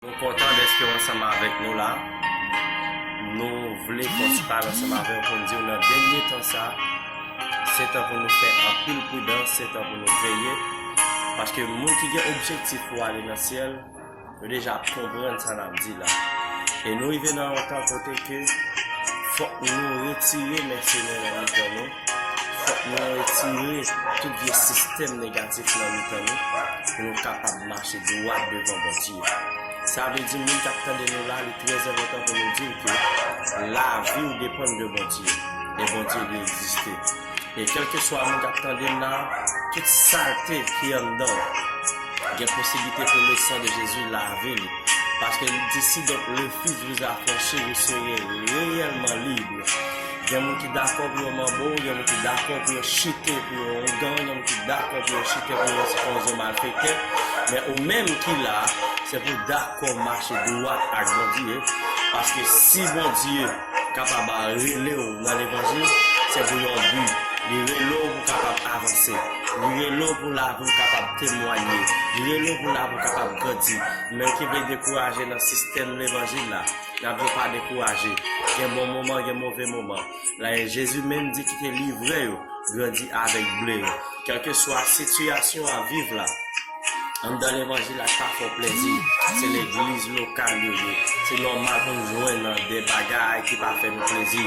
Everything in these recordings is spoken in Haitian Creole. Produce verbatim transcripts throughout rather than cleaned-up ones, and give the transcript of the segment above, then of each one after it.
Nou kontan dèske w ansanm avèk nou la. Nou vle fè yon ti pale ansanm avè w pou n di w nan dènye tan sa, se tan pou nou fè anpil pridans, se tan pou nou veye. Paske moun ki gen objektif pou ale nan syèl, yo deja ap konprann sa n ap di la. E nou rive nan yon tan kote ke fòk nou retire mèsenè nan mitan nou. Fòk nou retire tout vye sistèm negatif nan mitan nou pou nou kapab mache dwat devan Bondye. Sa vle di, moun k ap tande nou la, li trè enpòtan pou nou di ke lavi w depann de Bondye. E Bondye li egziste. E kèlkeswa moun k ap tande m la, tout salte ki anndan w, gen posiblite pou le sang de Jésus lave li. Paske li di, si donc le Fils vous affranchit, vous serez réellement libre. Gen moun ki dakò pou yo manbo, gen moun ki dakò pou yo chite pou yo ougan, gen moun ki dakò pou yo chite pou yo se yon malfektè. Men ou menm ki la, se pou dakò mache dwat ak Bondye. Paske si Bondye kapab rele w nan levanjil, se pou yon bi. Li rele w pou kapab avanse. Li rele w pou lavi w kapab temwanye. Li rele w pou lavi w kapab grandi. Menm ki vle dekouraje nan sistèm levanjil la, n ap di w pa dekouraje. Gen bon moman, gen move moman. La, Jezi menm di ki te livre yo, grandi avèk ble yo. Kèlkeswa sitiyasyon w ap viv la, anndan levanjil la, sa fè w plezi. Se legliz lokal yo ye. Se nòmal pou n jwenn nan de bagay ki pa fè nou plezi.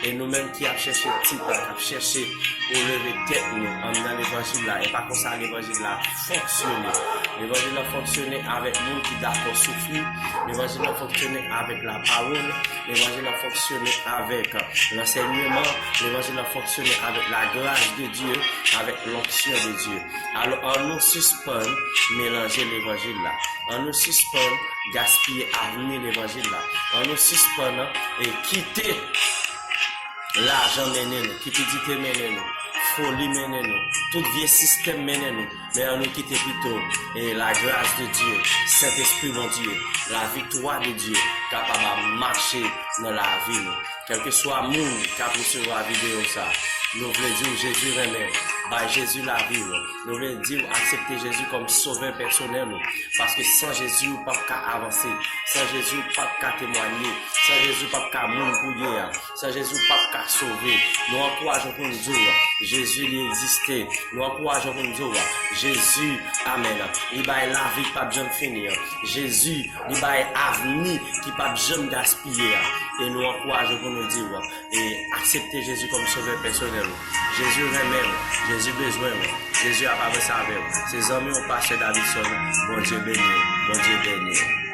E nou menm ki ap chèche tit, k ap chèche pou leve tèt nou anndan levanjil la, e pa konsa levanjil la fonksyone. Levanjil la fonksyone avèk moun ki dakò soufri. Levanjil la fonksyone avèk lapawòl. Levanjil la fonksyone avèk lansèyman. Levanjil la fonksyone avèk lagras de Dye, avèk lonksyon de Dye. Alò, ann nou sispann melanje levanjil la. Ann nou sispann gaspiye avni levanjil la. Ann nou sispann e kite lajan mennen nou, kipidite mennen nou, foli mennen nou, tout vye sistèm mennen nou. Men ann nou kite pito e lagras de Dye, Sentespri Bondye, laviktwa de Dye kapab ap mache nan lavi nou. Kèlkeswa moun k ap resevwa videyo sa, nou vle di w Jezi renmen w. Bay Jezi lavi w. Nou vle di w aksepte Jezi kòm sovè pèsonèl ou. Paske san Jezi, ou p ap ka avanse. San Jezi, ou p ap ka temwanye. San Jezi, ou p ap ka moun pou ye a. San Jezi, ou p ap ka sove. Nou ankouraje w pou n di w Jezi, li egziste. Nou ankouraje w pou n di w Jezi, amèn, li bay lavi k p ap janm fini an. Jezi, li bay avni ki p ap janm gaspiye a. E nou ankouraje w pou nou di w e aksepte Jezi kòm sovè pèsonèl ou. Jezi renmen w. Jezi bezwen w. Jezi ap avanse avè w. Se zanmi w, Pastè Davidson. Bondye beni w. Bondye beni w.